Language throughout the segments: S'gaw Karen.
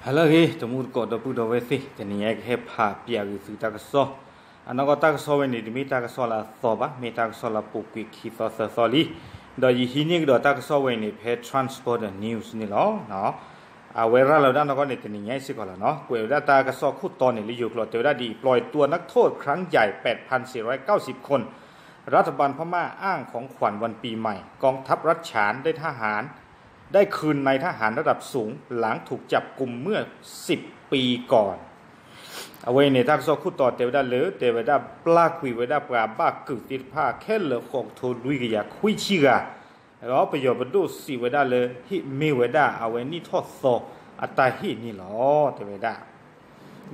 ဟါလၢအဂ့ၤ တမူတကိးဒီပုၢ်ဒီဝဲၢ်သ့ၣ်, တနံၤညါကဟဲဖးပျးဂုာ်သုတၢ်ကစီၣ်, အနီၢ်ကီၢ်တၢ်ကစီၣ်ဝဲန့ၣ် တမ့ၢ်တၢ်ကစီၣ်လၢအသီဘၣ်, မ့ၢ်တၢ်ကစီၣ်လၢအပူၤကွံာ်ခံသီသၢသီလံ, ဒီးယဟံးန့ၢ်ကဒီးတၢ်ကစီၣ်ဝဲန့ၣ် ဖဲ Transborder News န့ၣ်လီၤ. အဝဲရၤလီၤဝဲဒၣ်နီၢ်ကီၢ်န့ၣ် တနံၤညါအံၤစ့ၢ်ကီးလီၤနီၤ, ကွဲးဝဲဒၣ်တၢ်ကစီၣ်ခိၣ်တီန့ၣ် လၢယိၤကျိာ်တဲဝဲဒၣ်ဒ်အံၤ, ปล่อยตัวนักโทษครั้งใหญ่ แปดพันสี่ร้อยเก้าสิบคน รัฐบาลพม่าอ้างของขวัญวันปีใหม่ กองทัพรัฐฉานได้ทหาร ได้คืนนายทหารระดับสูง หลังถูกจับกุมเมื่อสิบปีก่อน အဝဲအံၤန့ၣ် တၢ်ကစီၣ်ခိၣ်တီတဲဝဲဒၣ်လၢ တဲဝဲဒၣ်ပျၢ်ကွံာ်ဝဲဒၣ်ပှၤဘၣ်ကုာ်သ့ၣ်တဖၣ်ခဲလၢာ် ဃိးကထိလွံၢ်ကယၤခွံဆံဂၤ, ဒီးပယီၤပဒိၣ်စံးဝဲဒၣ်လၢ ဟ့ၣ်မ့ၢ်ဝဲဒၣ်အဝဲနံၣ်ထီၣ်သီအတၢ်ဟ့ၣ်န့ၣ်လီၤ တဲဝဲဒၣ်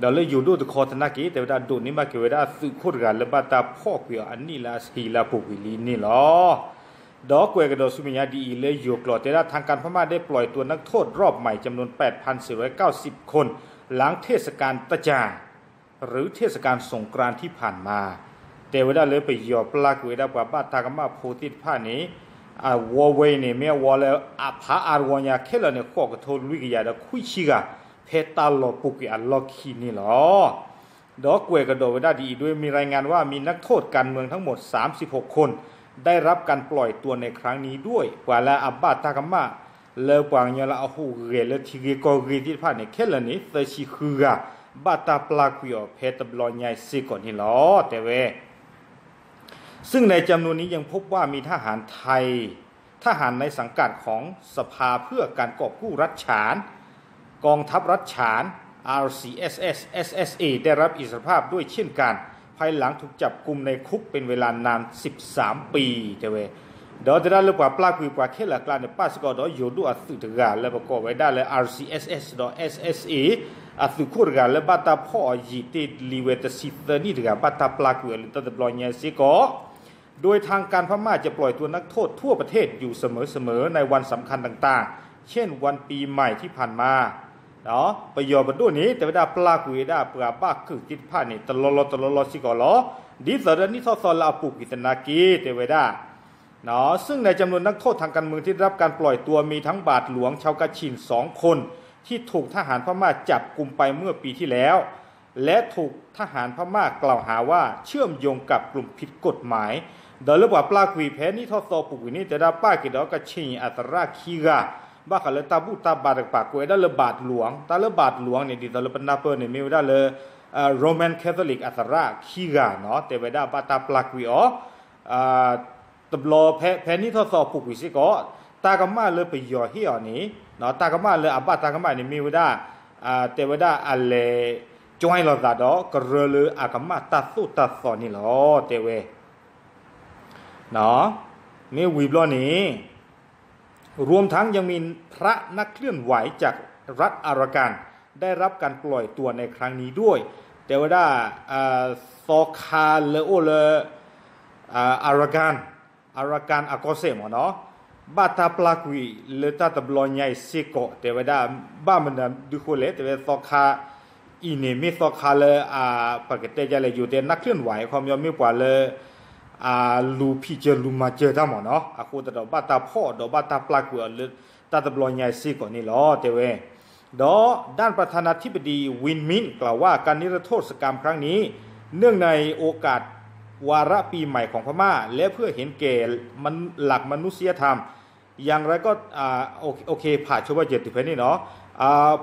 ဒီးလၢယိၤဒိၣ်တခီသနာ်က့ တဲဝဲဒၣ် ဒိးန့ၢ်ဘၣ်က့ၤဝဲဒၣ်အသုးခိၣ်တဂၤလၢဘၣ်တၢ်ဖီၣ်ကွံာ်အီၤအနံၣ်လၢအဟံးလၢအပူၤကွံာ်လံန့ၣ်လီၤ. ဒီးကွဲးကဒီးဆူမဲာ်ညါဒ်အံၤ လၢယိၤကျိာ်တဲဒၣ် ทางการพม่าได้ปล่อยตัวนักโทษรอบใหม่จำนวน แปดพันสี่ร้อยเก้าสิบคน หลังเทศกาลตะจาง หรือเทศกาลสงกรานต์ที่ผ่านมา တဲဝဲဒၣ်လၢပယီၤပျၢ်ကွံာ်ဝဲဒၣ်ပှၤဘၣ်တၢ်ကမၣ်ဖိသ့ၣ်တဖၣ်န့ၣ် အဝဲအံၤန့ၣ် မ့ၢ်အဝဲလၢအဖးအါတဝီညါခဲလၢာ်န့ၣ် ဃိးကထိလွံၢ်ကယၤဒီးခွံဆံဂၤ ဖဲတၢ်လီၤပူၤကွံာ်အလီၢ်ခံန့ၣ်လီၤ. ဒီးကွဲးကဒီးဝဲဒၣ်ဒ်အံၤ โดยมีรายงานว่ามีนักโทษการเมืองทั้งหมด สามสิบหกคน ได้รับการปล่อยตัวในครั้งนี้ด้วย ပှၤလၢအဘၣ်တၢ်ကမၣ် လၢပှၤကညီလၢအဟူးဂဲၤလၢထံဂ့ၢ်ကီၢ်ဂ့ၢ်သ့ၣ်တဖၣ်န့ၣ် ခဲလၢာ်န့ၣ် သၢဆံဃုဂၤ ဘၣ်တၢ်ပျၢ်ကွံာ်အီၤဖဲတဘျီညါအံၤစ့ၢ်ကီးန့ၣ်လီၤ တဲဝဲ ซึ่งในจำนวนนี้ยังพบว่ามีทหารไทย ทหารในสังกัดของสภาเพื่อการกอบกู้รัฐฉาน กองทัพรัฐฉาน อาร์ซีเอสเอส เอสเอสเอ ได้รับอิสรภาพด้วยเช่นกัน ภายหลังถูกจับกุมในคุกเป็นเวลานาน สิบสามปี တဲဝဲ ဒီးတဲဒၣ်လၢပှၤပျၢ်ကွံာ်ပှၤခဲလၢာ်အကျါန့ၣ် ပၣ်စ့ၢ်ကီးဒီးယိၤဒိၣ်အသုးတဂၤလၢပကိးဝဲဒၣ်လၢ อาร์ซีเอสเอส ဒီး เอสเอสเอ အသုးခိၣ်တဂၤလၢဘၣ်တၢ်ဖီၣ်အီၤယံာ်တ့ၢ်လံဝဲတဆံသၢနံၣ်တဂၤ ဘၣ်တၢ်ပျၢ်ကွံာ်အီၤလၢတၢ်တဘျီညါစ့ၢ်ကီး โดยทางการพม่าจะปล่อยตัวนักโทษทั่วประเทศอยู่เสมอๆ ในวันสำคัญต่างๆ เช่นวันปีใหม่ที่ผ่านมา ပယီၤပဒိၣ်န့ၣ် တဲဝဲဒၣ်ပျၢ်ကွံာ်ဝဲဒၣ်ပှၤဘၣ်ကုာ်သ့ၣ်တဖၣ်န့ၣ် တလီၢ်လီၢ်တလီၢ်လီၢ်စ့ၢ်ကီးလီၤ. ဒ်သိးဒီးနံၣ်ထီၣ်သီလၢအပူၤကွံာ်သနာ်က့ တဲဝဲဒၣ် ซึ่งในจำนวนนักโทษทางการเมืองที่ได้รับการปล่อยตัวมีทั้งบาทหลวงชาวกะชินสองคน ที่ถูกทหารพม่าจับกุมไปเมื่อปีที่แล้ว และถูกทหารพม่ากล่าวหาว่าเชื่อมโยงกับกลุ่มผิดกฎหมาย ဒီးလၢပှၤပျၢ်ကွံာ်ဖဲနံၣ်ထီၣ်သီပူၤကွံာ်န့ၣ် တဲဝဲဒၣ်ပၣ်က့ၤဒီးကခ့ၣ်အသရၣ်ခံဂၤ ဘၣ်ဃးလၢတၢ်ဘူၣ်တၢ်ဘါတကပၤ ကွဲးဝဲဒၣ်လၢဘးတလူၤ, တၢ်လၢဘးတလူၤန့ၣ် ဒ်သိးလၢပနၢ်ပၢၢ်န့ၣ် မ့ၢ်ဝဲဒၣ်လၢ Roman Catholic အသရၣ်ခံဂၤနီၤ တဲဝဲဒၣ်ဘၣ်တၢ်ပျၢ်ကွံာ်အီၤ တဘျီဖဲနံၣ်ထီၣ်သီပူၤကွံာ်စ့ၢ်ကီး တၢ်ကမၣ်လၢပယီၤဟ့ၣ်အီၤန့ၣ် တၢ်ကမၣ်လၢအဘၣ်တၢ်ကမၣ်န့ၣ်မ့ၢ်ဝဲဒၣ် တဲဝဲဒၣ်အလဲၤ join လိာ်သးဒီးကရၢလၢအကမၣ်တၢ်သိၣ်တၢ်သီန့ၣ်လီၤ တဲဝဲ မ့ၢ်ဝံၤဘျီန့ၣ် รวมทั้งยังมีพระนักเคลื่อนไหวจากรัฐอารากันได้รับการปล่อยตัวในครั้งนี้ด้วย တဲဝဲဒၣ် သီခါလၢအိၣ်လၢ Arakan Arakan အကီၢ်စဲၣ်မ့ၢ်နီၤ ဘၣ်တၢ်ပျၢ်ကွံာ်လၢတၢ်တဘျီညါအံၤစ့ၢ်ကီး တဲဝဲဒၣ် ဘၣ်မနုၤဒုဃိလဲၣ် တဲဝဲသီခါအံၤန့ၣ် မ့ၢ်သီခါလၢ ပကတဲဒ်လဲၣ် ယိၤတဲ นักเคลื่อนไหว အခီပညီမ့ၢ်ပှၤလၢ လူၤဖံးစၢၤလူၤမၤစၢၤတၢ်မ့ၢ်နီၤ အဃိသတးဒီးဘၣ်တၢ်ဖီၣ်ဒီးဘၣ်တၢ်ပျၢ်ကွံာ်အီၤလၢတၢ်တဘျီညါအံၤစ့ၢ်ကီးန့ၣ်လီၤ တဲဝဲ ဒီး ด้านประธานาธิบดี วิน มินต์ กล่าวว่าการนิรโทษกรรมครั้งนี้ เนื่องในโอกาสวาระปีใหม่ของพม่า และเพื่อเห็นแก่หลักมนุษยธรรม อย่างไรก็ โอเค ဖးဆိဘၣ်စၢၤတုၤဖဲန့ၣ်နီၤ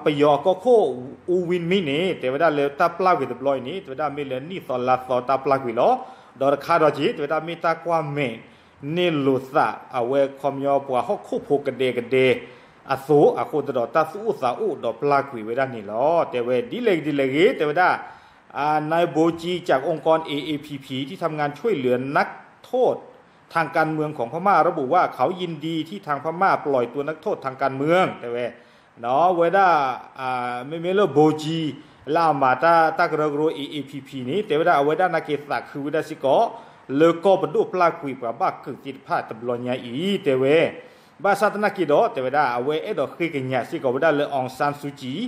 ပယီၤကီၢ်ခိၣ် ဦးဝင်းမြင့် န့ၣ် တဲဝဲဒၣ်လၢတၢ်ပျၢ်ကွံာ်တဘျီအံၤန့ၣ် တဲဝဲဒၣ်မ့ၢ်လၢနံၣ်သီလါသီတၢ်ပျၢ်ကွံာ်လီၤ. ဒီးတခါဒီးက့ၤ တဲဝဲဒၣ်မ့ၢ်တၢ်ကွၢ်မဲာ်န့ၢ်လိာ်သး အဝဲခီပညီပှၤဟီၣ်ခိၣ်ဖိကဒဲကဒဲအသိး အဃိသတးဒီးတၢ်သူၣ်အိၣ်သးအိၣ်ဒီးပျၢ်ကွံာ်ဝဲဒၣ်န့ၣ်လီၤ. တဲဝဲဒ်လဲၣ်ဂ့ၤဒ်လဲၣ်ဂ့ၤ တဲဝဲဒၣ် นายโบจี จากองค์กร เอเอพีพี ที่ทำงานช่วยเหลือนักโทษทางการเมืองของพม่าระบุว่าเขายินดีที่ทางพม่าปล่อยตัวนักโทษทางการเมือง တဲဝဲ ဝဲဒၣ် မ့မ့ၢ်လၢ โบจี လၢအမၤတၢ်တၢ်ကရၢကရိ เอเอพีพี န့ၣ် တဲဝဲဒၣ်အဝဲဒၣ်နာ်က့ၤသးခုဝဲဒၣ်စ့ၢ်ကီး လၢကီၢ်ပဒိၣ်ပျၢ်ကွံာ်ပှၤဘၣ်ကုာ်သ့ၣ်တဖၣ်တဘျီညါအံၤ တဲဝဲ ဘၣ်ဆၣ်သနာ်က့ဒီး တဲဝဲဒၣ် အဝဲအဲၣ်ဒိးဃ့ကညးစ့ၢ်ကီးဝဲဒၣ်လၢ အောင်ဆန်းစုကြည်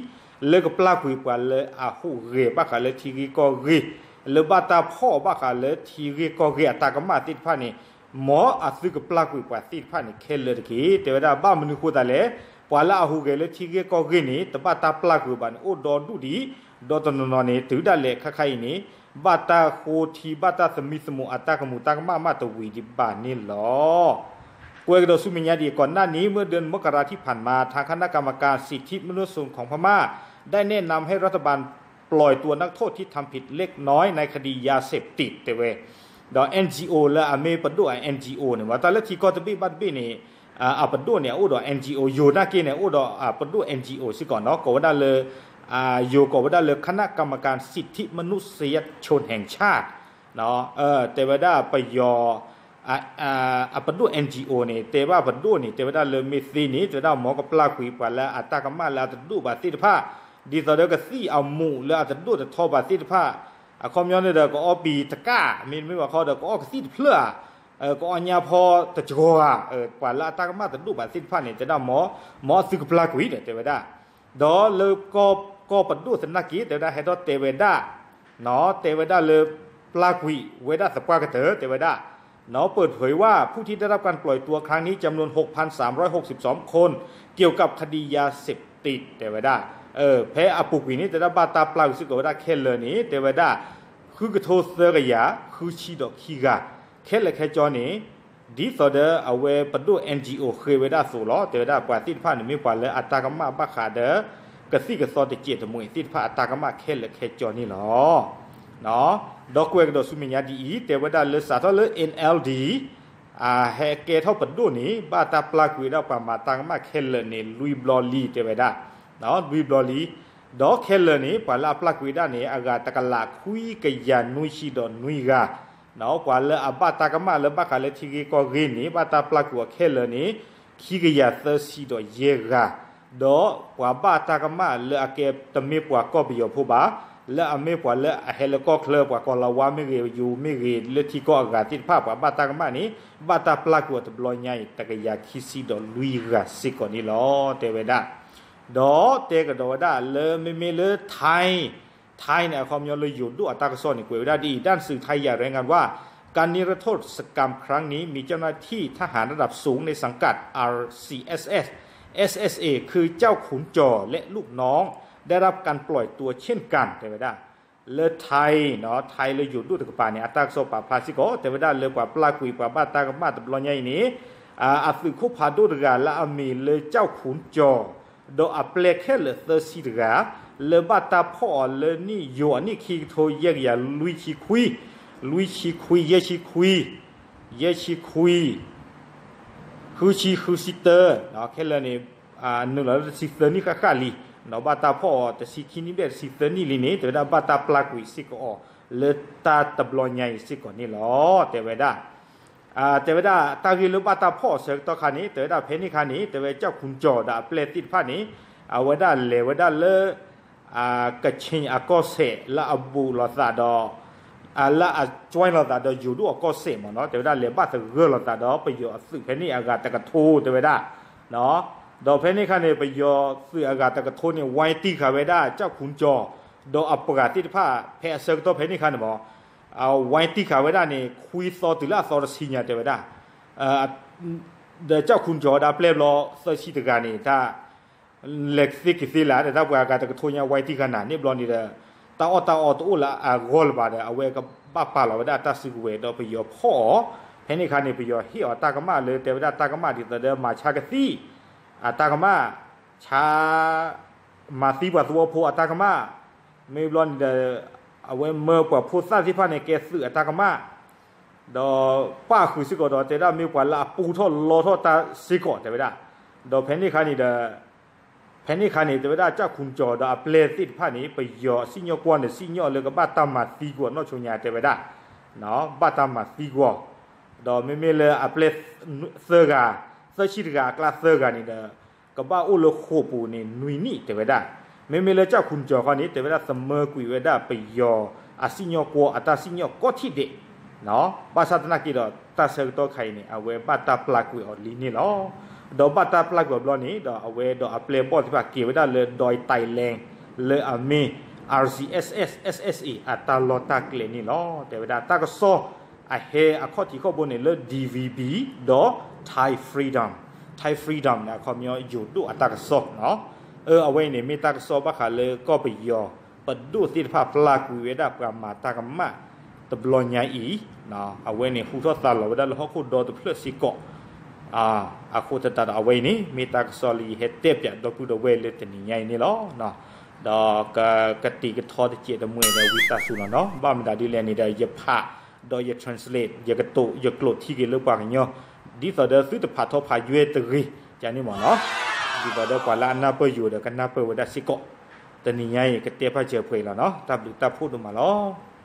လၢကပျၢ်ကွံာ်ပှၤလၢအဟူးဂဲၤဘၣ်ဃးလၢထံဂ့ၢ်ကီၢ်ဂ့ၢ် လၢဘၣ်တၢ်ဖီၣ်ဘၣ်ဃးလၢထံဂ့ၢ်ကီၢ်ဂ့ၢ်အတၢ်ကမၣ်သ့ၣ်တဖၣ်န့ၣ် မ်အသုကပျၢ်ကွံာ်ပှၤသ့ၣ်တဖၣ်န့ၣ်ခဲလၢာ်တက့ၢ်. တဲဝဲဒၣ်ဘၣ်မနုၤဃိသတးလဲၣ် ပှၤလၢအဟူးဂဲၤလၢထံဂ့ၢ်ကီၢ်ဂ့ၢ်န့ၣ် တဘၣ်တၢ်ပျၢ်ကွံာ်ဘၣ်န့ၣ် အိၣ်ဒီဒူၣ်ဒံး, ဒီးတနီၤနီၤန့ၣ် တုၤဒၣ်လဲာ်ခါခါအံၤန့ၣ် ဘၣ်တၢ်ဃိထံ ဘၣ်တၢ်သမံသမိးအတၢ်ကမူၤတၢ်ကမၣ်မးတဝံၤဒံးဘၣ်န့ၣ်လီၤ. ကွဲးကဒီးဆူမဲာ်ညါဒ်အံၤ, ก่อนหน้านี้ เมื่อเดือนมกราที่ผ่านมา ทางคณะกรรมการสิทธิมนุษยชนของพม่า ได้แนะนำให้รัฐบาลปล่อยตัวนักโทษที่ทำผิดเล็กน้อยในคดียาเสพติด တဲဝဲ ဒီး NGO လၢအမ့ၢ်ပဒိၣ်အ NGO န့ၣ် မ့ၢ်တၢ်လၢထံကီၢ်တဘ့ၣ်ဘၣ်တဘ့ၣ်န့ၣ် အပဒိၣ်န့ၣ် အအိၣ်ဒီး NGO, ယိၤနာ်က့န့ၣ် အိၣ်ဒီးအပဒိၣ် NGO စ့ၢ်ကီးနီၤ, ကိးဝဲဒၣ်လၢ ယိၤကိးဝဲဒၣ်လၢ คณะกรรมการสิทธิมนุษยชนแห่งชาติ တဲဝဲဒၣ်ပယီၤ အပဒိၣ် NGO န့ၣ် တဲဘၣ်ပဒိၣ်န့ၣ် တဲဝဲဒၣ်လၢမ့ၢ်သ့န့ၣ် တဲဝဲဒၣ်မ်ကပျၢ်ကွံာ်ပှၤလၢအတၢ်ကမၣ်လၢအတဒိၣ်ဘၣ်သ့ၣ်တဖၣ်, ဒ်သိးဒီးကသံၣ်အမူးလၢအတဒိၣ်တထီဘၣ်သ့ၣ်တဖၣ်, အခီပညီန့ၣ်ဒီး ကအီပံၤတကၣ် မ့တမ့ၢ်ဘၣ်ခီဒီး ကအီကသံၣ်တဖျၢၣ်ဧါ, ကအီညါဖီတကီၤဧါ, ပှၤလၢအတၢ်ကမၣ်တဒိၣ်ဘၣ်သ့ၣ်တဖၣ်န့ၣ် တဲဒၣ်မ် မ်သုကပျၢ်ကွံာ်ဒီး တဲဝဲဒၣ် ဒီးလၢကီၢ်ပဒိၣ်သနာ်က့ တဲဝဲဒၣ်ဟဲထီၣ်တဲဝဲဒၣ်, တဲဝဲဒၣ်လၢ ပျၢ်ကွံာ်ဝဲဒၣ်သပှၢ်ကတၢၢ် တဲဝဲဒၣ်, เปิดเผยว่าผู้ที่ได้รับการปล่อยตัวครั้งนี้จำนวน หกพันสามร้อยหกสิบสองคน เกี่ยวกับคดียาเสพติด တဲဝဲဒၣ်, ဖဲအပူၤကွံာ်န့ၣ် တဲဝဲဒၣ်ဘၣ်တၢ်ပျၢ်ကွံာ်စ့ၢ်ကီးဝဲဒၣ်ခဲလၢာ်န့ၣ် တဲဝဲဒၣ် ဃုကထိသၢကယၤဃုဆံဒီးခံဂၤ, ခဲလၢာ်ခဲဆ့န့ၣ် ဒ်သိးဒီးအဝဲပဒိၣ် NGO ဃ့ဝဲဒၣ်အသိးလီၤ. တဲဝဲဒၣ်ပှၤသ့ၣ်တဖၣ်န့ၣ်မ့ၢ်ပှၤလၢအတၢ်ကမၣ်ဘၣ်ဃးဒီး ကသံၣ်ကသီတစဲးတမှဲၤသ့ၣ်တဖၣ်အတၢ်ကမၣ်ခဲလၢာ်ခဲဆ့န့ၣ်လီၤ. ဒီးကွဲးကဒီးဆူမဲာ်ညါဒ်အံၤ တဲဝဲဒၣ်လၢစးထီၣ်လၢ NLD ဟဲကဲထီၣ်ပဒိၣ်န့ၣ် ဘၣ်တၢ်ပျၢ်ကွံာ်ဝဲဒၣ်ပှၤမၤတၢ်ကမၣ်ခဲလၢာ်န့ၣ် လွံၢ်ဘျီလံ တဲဝဲဒၣ်, လွံၢ်ဘျီလံ, ဒီးခဲလၢာ်န့ၣ် ပှၤလၢအပျၢ်ကွံာ်ဝဲဒၣ်န့ၣ် အဂၤတကလးခွံကယၤနွံဆံဒီးနွံဂၤ, ပှၤလၢအဘၣ်တၢ်ကမၣ်လၢဘၣ်ဃးလၢထံဂ့ၢ်ကီၢ်ဂ့ၢ်န့ၣ် ဘၣ်တၢ်ပျၢ်ကွံာ်အီၤခဲလၢာ်န့ၣ် ခံကယၤသၢဆံဒီးယဲၢ်ဂၤ, ဒီးပှၤဘၣ်တၢ်ကမၣ်လၢအကဲတမ့ၢ်ပှၤကီၢ်ပယီၤဖိဘၣ်, လၢအမ့ၢ်ပှၤလၢအဟဲလၢကီၢ်ချၢ ပှၤကီၤလၤဝါမ့ၢ်ဂ့ၤ ယိၤမ့ၢ်ဂ့ၤ လၢထံကီၢ်အဂၤသ့ၣ်တဖၣ် ပှၤဘၣ်တၢ်ကမၣ်န့ၣ် ဘၣ်တၢ်ပျၢ်ကွံာ်အီၤတဘျီညါအံၤ တကယၤခံဆံဒီးလွံၢ်ဂၤစ့ၢ်ကီးန့ၣ်လီၤ တဲဝဲဒၣ်. ဒီးတဲကဒီးဝဲဒၣ်လၢမ့မ့ၢ်လၢ Thai, Thai န့ၣ် အခီပညီလၢယိၤဒိၣ်အတၢ်ကစီၣ်န့ၣ် ကွဲးဝဲဒၣ်ဒ်အံၤ ด้านสื่อไทย อย่างรายงานว่า การนิรโทษกรรมครั้งนี้ มีเจ้าหน้าที่ทหารระดับสูงในสังกัด อาร์ซีเอสเอส เอสเอสเอ คือเจ้าขุนจ่อและลูกน้อง ได้รับการปล่อยตัวเช่นกัน တဲဝဲဒၣ် လၢ Thai နီၤ Thai လၢယိၤဒိၣ်တကပၤန့ၣ် အတၢ်ကစီၣ်ပာ်ဖျါစ့ၢ်ကီး တဲဝဲဒၣ်လၢပှၤပျၢ်ကွံာ်ပှၤဘၣ်တၢ်ကမၣ်တဘျီညါအံၤန့ၣ် အသုးခိၣ်ဖးဒိၣ်တဂၤလၢအမံၤလၢ ကၠီၣ်ခူၣ်ကၠီၣ် ဒီးအပျဲၢ်ခဲလၢာ်သၢဆံတဂၤ လၢဘၣ်တၢ်ဖီၣ်အီၤလၢနံၣ်ယိၤအနံၣ်ခံကထိယဲၢ်ကယၤလွံၢ်ဆံခွံ, လွံၢ်ဆံခွံ, ယဲၢ်ဆံခွံ, ယဲၢ်ဆံခွံ, ဃုဆံ, ဃုဆံတၢ, ခဲလၢာ်န့ၣ် နုာ်လီၤလၢတဆံသၢနံၣ်ဃၣ်ဃၣ်လံ, ဒီးဘၣ်တၢ်ဖီၣ်အီၤတဆံခံနံၣ်ဘျဲၣ်တဆံသၢနံၣ်လံန့ၣ် တဲဝဲဒၣ်ဘၣ်တၢ်ပျၢ်ကွံာ်စ့ၢ်ကီးအီၤ လၢတၢ်တဘျီညါအံၤစ့ၢ်ကီးန့ၣ်လီၤ. တဲဝဲဒၣ် တဲဝဲဒၣ်တၢ်ဂ့ၢ်လၢဘၣ်တၢ်ဖီၣ်အီၤဆၢကတီၢ်ခါန့ၣ် တဲဝဲဒၣ်ဖဲန့ၣ်ခါန့ၣ် တဲဝဲ ကၠီၣ်ခူၣ်ကၠီၣ် ဒီးအပျဲၢ်သ့ၣ်တဖၣ်န့ၣ် အဝဲဒၣ်လဲၤဝဲဒၣ်လၢ ကခ့ၣ်အကီၢ်စဲၣ်လၢအဘူးလိာ်သးဒီး လၢအ join လိာ်သးဒီးယိၤဒိၣ်အကီၢ်စဲၣ်မ့ၢ်နီၤ တဲဝဲဒၣ်လဲၤဘၣ်သဂၢၢ်လိာ်သးဒီးပယီၤအသုးဖဲန့ၣ်အဂၤတကထိတဲဝဲဒၣ်, ဒီးဖဲန့ၣ်ခါန့ၣ် ပယီၤသုးအဂၤတကထိန့ၣ် ဝိုင်းတံၢ်ဃာ်ဝဲဒၣ် ကၠီၣ်ခူၣ်ကၠီၣ် ဒီးအပှၤသ့ၣ်တဖၣ် ဖဲအဆၢကတီၢ်ဖဲန့ၣ်ခါန့ၣ်မ့ၢ် ဝိုင်းတံၢ်ဃာ်ဝဲဒၣ်န့ၣ် ခွံသီတုၤလၢအသီတဆံညါတဲဝဲဒၣ် ဒီးကၠီၣ်ခူၣ်ကၠီၣ်ဝဲဒၣ်ပျဲၢ်ဘျီသၢဆံတဂၤန့ၣ် တၢ် လဲၤသ့က့ၤသ့လၢ် တၢ်ပှၤဂၤတကထိညါဝိုင်းတံၢ်ဃာ်နၤန့ၣ်ဘျီန့ၣ်ဒီး တၢ်အီၣ်တၢ်အီတအိၣ်လၢအဂီၢ်လၢၤဘၣ်ဒီး အဝဲကဘၣ်ပာ်လီၤဝဲဒၣ်တၢ်စုကဝဲၤဒီးပယီၤဖီၣ်အီၤ, ဖဲန့ၣ်ခါန့ၣ် ပယီၤဟ့ၣ်အီၤတၢ်ကမၣ်လၢတဲဝဲဒၣ်တၢ်ကမၣ်ဒ်သိးဒီးမၤဆါကသံၣ် အတၢ်ကမၣ်, ဆါ မၤသံပှၤသဝီဖိအတၢ်ကမၣ်, မ့ၢ်ဘျီန့ၣ်ဒီး အဝဲမၢပှၤဖိသၣ်သ့ၣ်တဖၣ်န့ၣ် ကဲသုးအတၢ်ကမၣ် ဒီးပၣ်ဃုာ်စ့ၢ်ကီးဒီး တဲဒၣ်မ့ၢ်ပှၤလၢအပူထီၣ်လီထီၣ်တၢ်စ့ၢ်ကီးတဲဝဲဒၣ်, ဒီးဖဲန့ၣ်ခါန့ၣ်ဒီး ဖဲန့ၣ်ခါန့ၣ် တဲဝဲဒၣ်ကၠီၣ်ခူၣ်ကၠီၣ်ဒီးအပျဲၢ်သ့ၣ်တဖၣ်န့ၣ် ပယီၤစံၣ်ညီၣ်ကွီၢ်န့ၣ် စံၣ်ညီၣ်လၢကဘၣ်တၢ်မၤသံကွံာ်အီၤနီၢ်ဆိညါတဲဝဲဒၣ်, ဘၣ်တၢ်မၤသံကွံာ်အီၤ, ဒီးမ့မ့ၢ်လၢအပျဲၢ်သၢဂၤ, သၢဆံတဂၤအကျါသၢဂၤန့ၣ်ဒီး ကဘၣ်အိၣ်လၢဃိာ်ပူၤန့ၣ်နွံနံၣ်တဲဝဲဒၣ်, မ့မ့ၢ်လၢကၠီၣ်ခူၣ်ကၠီၣ်ခီန့ၣ် တဲဝဲဒၣ်သမၢကွံာ်ဝဲဒၣ်ပယီၤအစံၣ်ညီၣ်ကွီၢ်အတၢ်စံၣ်ညီၣ်ကိးထံၣ်ဒဲး, ဘၣ်ဆၣ်သနာ်က့ဒီးတၢ်ဆၢကတီၢ်ခါအံၤန့ၣ် အဝဲဘၣ်တၢ်ပျၢ်ကွံာ်အီၤလံန့ၣ်လီၤ. ဒီးဘၣ်တၢ်ပျၢ်ကွံာ်အီၤဘျီန့ၣ် ဒီးအဝဲဒီးအပျဲၢ်ဘီၣ်သ့ၣ်တဖၣ်က့ၤဝဲဒၣ်လၢဒွဲၣ် Thailand လၢအမ့ၢ် RCSS SSA အတၢ်လီၢ်တၢ်ကျဲန့ၣ်လီၤ. တဲဝဲဒၣ်တၢ်ကစီၣ်အဟဲအခီၣ်ထံးခီၣ်ဘိန့ၣ်လၢ DVB ဒီး Thai Freedom Thai freedom န့ၣ် အခီပညီယိၤဒိၣ်အတၢ်ကစီၣ်နီၤ. အဝဲအံၤန့ၣ် မ့ၢ်တၢ်ကစီၣ်ဘၣ်ဃးလၢကီၢ်ပယီၤပဒိၣ်သ့ၣ်တဖၣ် ပျၢ်ကွံာ်ဝဲဒၣ်ပှၤမၤတၢ်ကမၣ်တဘျီညါအံၤ, အဝဲန့ၣ်ဟူထီၣ်သါလီၤဝဲဒၣ်လၢဟီၣ်ခိၣ်ဒီတဖျၢၣ်စ့ၢ်ကီး. အဃိသတးဒီးအဝဲအံၤန့ၣ် မ့ၢ်တၢ်ကစီၣ်လၢယဟဲတဲပၠးဒီပုၢ်ဒီဝဲၢ်လၢတနံၤညါအံၤန့ၣ်လီၤ. ဒီးကကတံာ်ကထီတစဲးတမှဲာ်ဒီးဝံသးစူၤလီၤနီၤ. ဘၣ်မတၤဒ်လဲၣ်န့ၣ်ဒီး ယဖးဒီးယ translate ယကတိၤယကျိာ်ထံက့ၤလၢပှၤကညီ, ဒ်သိးဒီးသုတဖးထီဖးယွဲတဂ့ၤ ကန့ၣ်မ့ၢ်နီၤ. ဒ်သိးဒီးပှၤလၢအနၢ်ပၢၢ်ယိၤဒီးကနၢ်ပၢၢ်ဝဲဒၣ်စ့ၢ်ကီး. တနံၤညါအံၤကတဲဖးစၢၤပှဲၤလီၤနီၤ. တၢ်ဘျုးတၢ်ဖှိၣ်ဒိၣ်မးလီၤ.